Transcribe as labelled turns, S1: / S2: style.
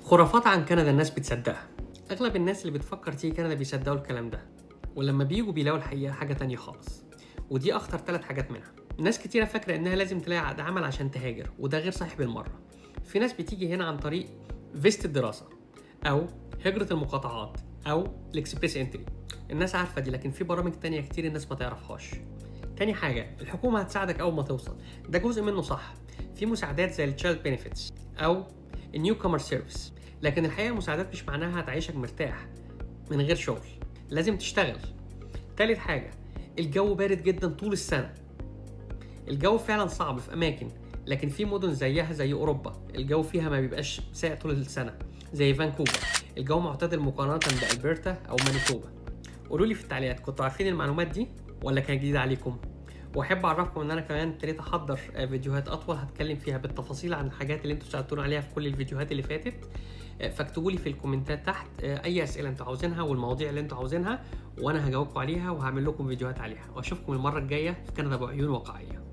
S1: خرافات عن كندا الناس بتصدقها. اغلب الناس اللي بتفكر تيجي كندا بيصدقوا الكلام ده، ولما بيجوا بيلاقوا الحقيقة حاجة تانية خالص. ودي اخطر 3 حاجات منها. ناس كتيرة فاكره انها لازم تلاقي عقد عمل عشان تهاجر، وده غير صحيح بالمره. في ناس بتيجي هنا عن طريق فيزة الدراسة او هجره المقاطعات او ال Express Entry. الناس عارفه دي، لكن في برامج تانية كتير الناس ما تعرفهاش. تاني حاجة، الحكومة هتساعدك أول ما توصل. ده جزء منه صح، في مساعدات زي ال child benefits أو ال newcomer service، لكن الحقيقة المساعدات مش معناها هتعيشك مرتاح من غير شغل، لازم تشتغل. تالت حاجة، الجو بارد جدا طول السنة. الجو فعلا صعب في أماكن، لكن في مدن زيها زي أوروبا الجو فيها ما بيبقاش ساقع طول السنة، زي فانكوفر الجو معتدل مقارنة بألبرتا أو مانيتوبا. قولوا لي في التعليقات، كنتوا عارفين المعلومات دي ولا كانت جديدة عليكم؟ واحب اعرفكم ان انا كمان ابتديت احضر فيديوهات اطول هتكلم فيها بالتفاصيل عن الحاجات اللي انتوا سالتونا عليها في كل الفيديوهات اللي فاتت. فاكتبوا لي في الكومنتات تحت اي اسئلة انتوا عاوزينها والمواضيع اللي انتوا عاوزينها، وانا هجاوبكم عليها وهعمل لكم فيديوهات عليها. واشوفكم المرة الجاية في كندا بعيون واقعية.